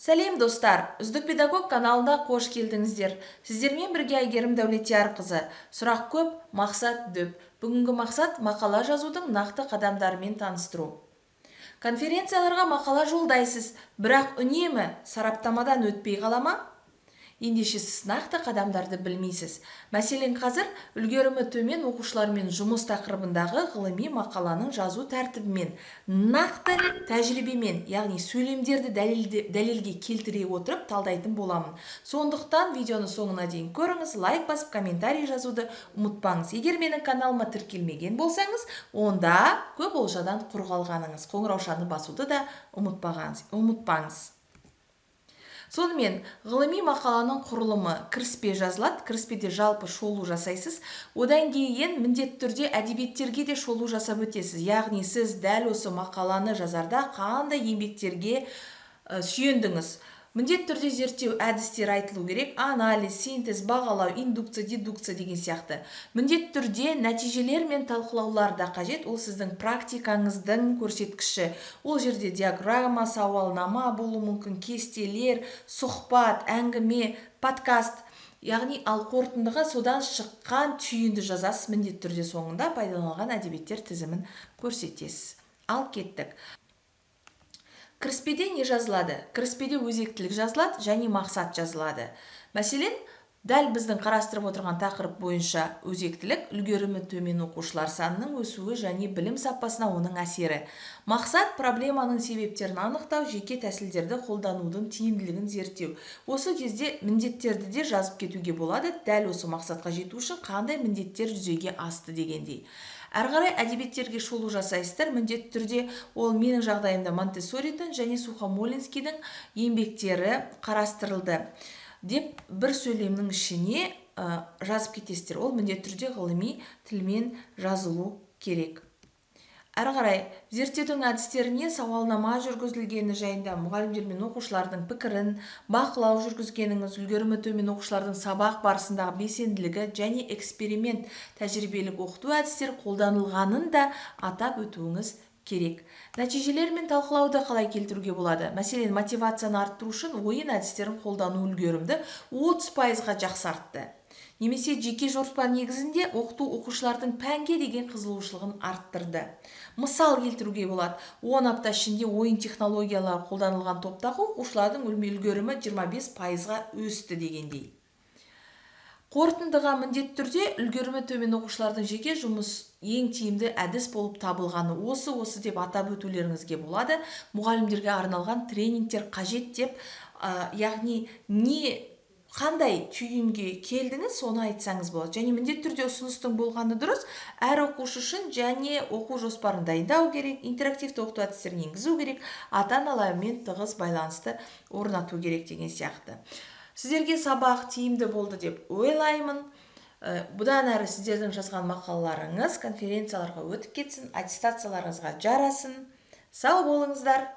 Сәлем, достар! Үздік педагог каналына қош келдіңіздер. Сіздермен бірге Әйгерім Дәулетиярқызы. Сұрақ көп, мақсат дөп. Бүгінгі мақсат – мақала жазудың нақты қадамдарымен таныстыру. Конференцияларға мақала жолдайсыз, бірақ үнемі сараптамадан өтпей қала ма? Ендеше, сіз нақты қадамдарды білмейсіз. Мәселен, қазір үлгерімі төмен оқушылармен жұмыс тақырыбындағы ғылыми мақаланың жазу тәртібімен, нақты тәжірибемен, яғни сөйлемдерді дәлелге келтіре отырып талдайтын боламын. Сондықтан видеоны соңына дейін көріңіз, лайк басып, комментарий жазуды ұмытпаңыз. Егер менің каналыма тіркелмеген болсаңыз, онда көп олжадан құр қалғаныңыз. Қоңыраушаны басуды да ұмытпаңыз. Сонымен, ғылыми мақаланың құрылымы: кіріспе жазылады. Кіріспеде жалпы шолу жасайсыз. Одан кейін міндетті түрде әдебиеттерге де шолу жасап өтесіз. Яғни сіз дәл осы мақаланы жазарда қандай еңбектерге сүйендіңіз? Міндетті түрде зерттеу әдістері айтылу керек: анализ, синтез, бағалау, индукция, дедукция деген сияқты. Міндетті түрде нәтижелер мен талқылаулар да қажет. Ол сіздің практикаңыздың көрсеткіші. Ол жерде диаграмма, сауалнама болуы мүмкін, кестелер, сұхбат, әңгіме, подкаст. Яғни, ал қорытындыға содан шыққан түйінді жазасыз. Міндетті түрде соңында пайдаланылған әдебиеттер тізімін көрсетесіз. Ал кеттік. Кіріспеде не жазылады? Кіріспеде өзектілік жазылады және мақсат жазылады. Мәселен, дәл біздің қарастырып отырған тақырып бойынша өзектілік: үлгерімі төмен оқушылар санының өсуі және білім сапасына оның әсері. Мақсат: проблеманың себептерін анықтау, жеке тәсілдерді қолданудың тиімділігін зерттеу. Осы кезде міндеттерді де жазып кетуге болады: дәл осы мақсатқа жету үшін қандай міндеттер жүзеге асты дегендей. Әрі қарай әдебиеттерге шолу жасайсыздар міндетті түрде. Ол менің жағдайымда Монтессоридің және Сухомолинскийдің еңбектері қарастырылды деп бір сөйлемнің ішіне жазып кетесіздер. Ол міндетті түрде ғылыми тілмен жазылу керек. Әрі қарай зерттеудің әдістеріне сауалнама жүргізілгені жайында, мұғалімдер мен оқушылардың пікірін бақылау жүргізгеніңіз, үлгерімі төмен оқушылардың сабақ барысындағы белсенділігі және эксперимент, тәжірибелік оқыту әдістері қолданылғанын да атап өтуіңіз керек. Нәтижелер мен талқылауды қалай келтіруге болады? Мәселен, мотивацияны арттыру үшін ойын әдістерін қолдану үлгерімді 30%-ға жақсартты немесе жеке жоспар негізінде оқыту оқушылардың пәнге деген қызығушылығын арттырды. Мысал келтіруге болады: 10 апта ішінде ойын технологиялары қолданылған топтағы оқушылардың үлгерімі 25%-ға өсті дегендей. Қорытындыға міндетті түрде үлгерімі төмен оқушылардың жеке жұмыс ең тиімді әдіс болып табылғаны осы деп атап өтулеріңізге болады. Мұғалімдерге арналған тренингтер қажет деп, яғни не қандай түйінге келдіңіз, соны айтсаңыз болады. Және міндетті түрде ұсыныстың болғаны дұрыс әр оқушы үшін, және оқу жоспарын дайындау керек, интерактивті оқыту әдістерін енгізу керек, ата аналармен тығыз байланысты орнату керек деген сияқты. Сіздерге сабақ тиімді болды деп ойлаймын. Бұдан әрі сіздердің жазған мақалаларыңыз конференцияларға өтіп кетсін, аттестацияларыңызға жарасын. Сау болыңыздар!